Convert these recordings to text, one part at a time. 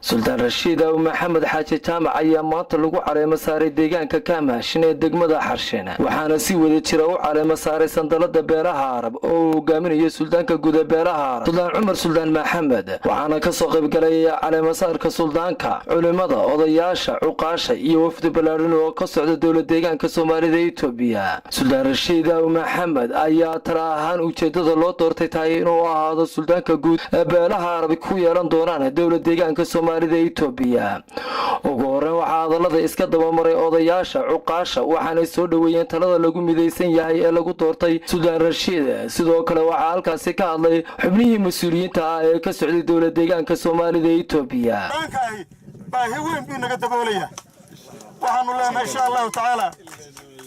Suldaan Rashiid Aw Maxamed Xaaji Jaamac ayaa maanta lagu caleemo saaray deegaanka Kaamahashin ee degmada Xarshin, waxaana si wada jira u caleemo saaray sandalada beelaha Arab oo uu hogaaminayo suldaanka guud ee beelaha Arab, Suldaan Cumar Suldaan Maxamed. Waxaana kasoo qaybgalay caleemasaarka suldaanka culimada, odayaasha, cuqaasha iyo wafdi ballaadhan oo ka socda dowlad deegaanka Soomaalida Itoobiya. Suldaan Rashiid Aw Maxamed ayaa tala ahaan ujeedada loo doortay tahay inuu ahaado suldaanka guud ee beelaha Arabi ku yeelan doonaan dowlad deegaanka Soomaalida Itoobiya. Ugu horeyn waxaa hadallada iska dabamaray odayaasha, cuqaasha, waxaanay soo dhoweeyeen talada lagu midaysan yahay ee lagu doortay Suldaan Rashiid. Sidoo kale waxaa halkaasi ka hadlay xubnihii mas-uuliyiinta ah ee ka socday dowlad deegaanka Soomaalida Itoobiya. Baahi weyn buu naga daboolaya. Waxaanu leenahay, insha Allahu tacaala,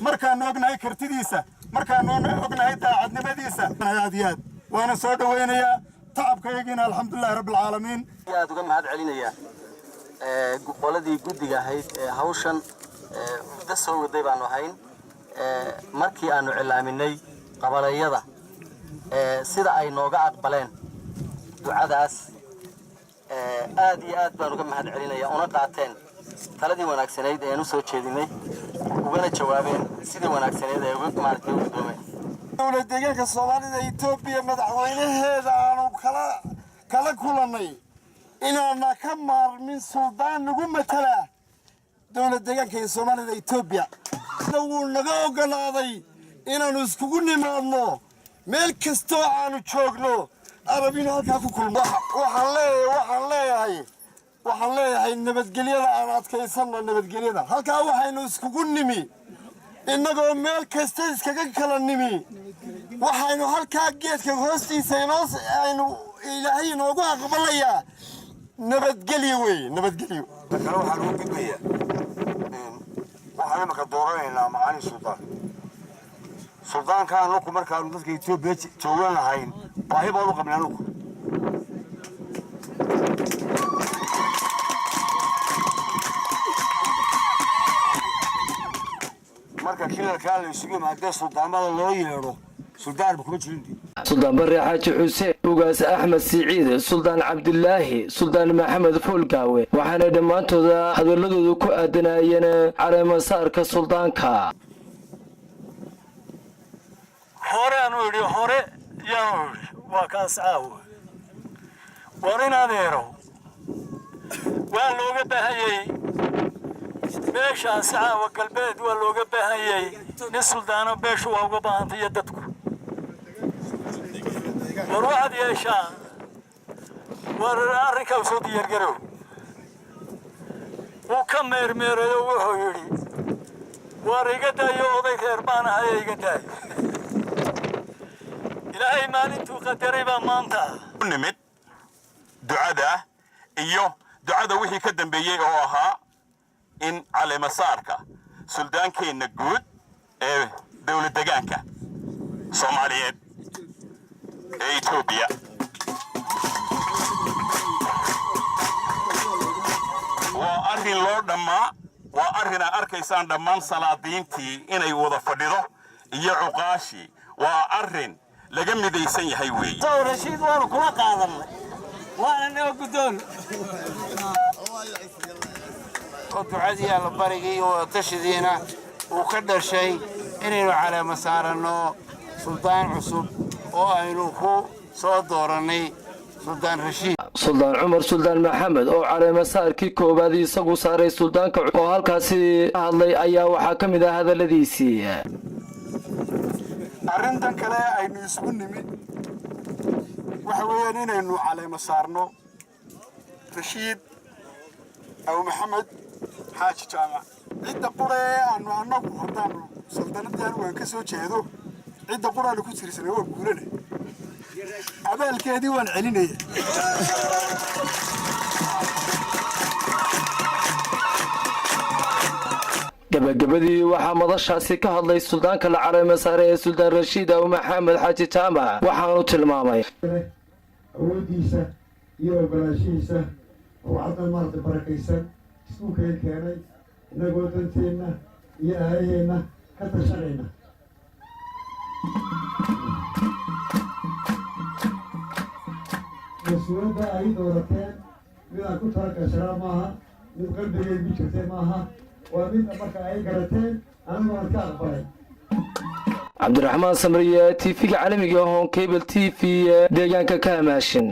markaanu ognahay kartidiisa, markaanu ognahay daacadnimadiisa, aad iyo aad waana soo dhowaynayaa tacabkayagiina. Alxamdulilahi rabbi alcaalamiin. Aad uga mahad celinayaa qoladii guddiga ahayd ee hawshan muddo soo waday baanu ahayn. Markii aanu cilaaminay qabalayada, sida ay nooga aqbaleen ducadaas, aad iyo aad baan uga mahad celinaya, una qaateen taladii wanaagsanayd ee aan u soo jeedinay, ugana jawaabeen sidii wanaagsaneyd ee uga maaragtay u guddoomeen. Dowlad deegaanka Soomaalida Itoobiya madaxweynaheeda aanu kala kulannay inaana ka maarmin suldaan nagu matala dowlad deegaanka iyo Soomaalida Itoobiya. Wuu naga oggolaaday inaannu iskugu nimaadno meel kastoo aanu joogno Arab, inuu halkaa ku kulmo. Waxaan leeyahay nabadgelyada aan adkaysanno, nabadgelyada. Halkaa waxaynu iskugu nimi innagoo meel kasta iskaga kala nimi. Waxaynu halkaa geedka hoostiisa inoo aynu Ilaahay inoogu aqbalayaa nabadgelyo wey, nabadgelyo. Kale waxaan ugu gudbayaa, waxaan imika dooranaynaa macalin suldaan. Suldaanka anaku markaanu dadka Itoobiya joogan lahayn baahi baan u qabnay anugu. Marka kilalkaa la isugu yimaadee suldaamada loo yeedho, suldaanba kuma jirin. Suldaan Barre Xaaji Xuseen, Ugaas Axmed Siciid, Suldaan Cabdilaahi, Suldaan Maxamed Foolgaawe, waxaanay dhammaantooda hadaladooda ku aadanayeen caleemasaarka suldaanka. Horeanu idhi, hore yaanu idhi, waa kaas caawa. War in adeerow, waa looga baahanyey beeshaasi caawa galbeed, waa looga baahanyey nin suldaano. Beeshu waa uga baahantay iyo dadku. War waxaad yeeshaa, war arrinkaa soo diyaargarow. Wuu ka meermeerayo, wuxuu yidhi: "War iga daayo, oday reer baan ahaye, iga daayo." Ilaahay maalintuu qadaray baa maanta. Nimid ducada iyo ducada wixii ka dambeeyey oo ahaa in caleemasaarka suldaankeenna guud ee dowlad degaanka Soomaaliyeed ee Itoobiya. Waa arrin loo dhammaa, waa arrin aad arkaysaan dhammaan salaadiintii inay wada fadhido iyo cuqaashii. Waa arrin laga midaysan yahay weeye. Rashiid waanu kula qaadanay, waana noo guddoon. Oo ducadii Allabarigii iyo wadatashidiina uu ka dhashay inaynu caleemo saaranno suldaan cusub oo aynu ku soo doorannay Suldaan Rashiid. Suldaan Cumar Suldaan Maxamed oo caleemasaarkii koowaad isagu saaray suldaanka oo halkaasi ka hadlay ayaa waxaa ka mid ah hadalladiisii: Arrintan kale aynu isugu nimi waxa weeyaan inaynu caleemo saarno Rashiid Aw Maxamed Xaaji Jaamac. Cidda qura ee aanu annagu haddaanu saldanadii anigu aan ka soo jeedo, cidda quraanu ku tiirsanay waa Guurane. Abaalkeedii waan celinaya. Gabagabadii waxaa madashaasi ka hadlay suldaanka la caleema saaray ee Suldaan Rashiid Aw Maxamed Xaaji Jaamac, waxaanu tilmaamay: Awooddiisa iyo ogolaanshihiisa oo caddan maaragtay barakaysan iskuulkay keenay, innagoo danteenna iyo aayaheenna ka tashanayna. Mas-uuliyadda ay doorateen Mid aan ku talagashanaa maaha, mid qalbigaygu jirtay maaha, waa mid marka ay garateen aniguna ka aqbalay. Cabdiraxmaan Samriye, TV-ga caalamiga Horn Cable TV, deegaanka Kaamaashin.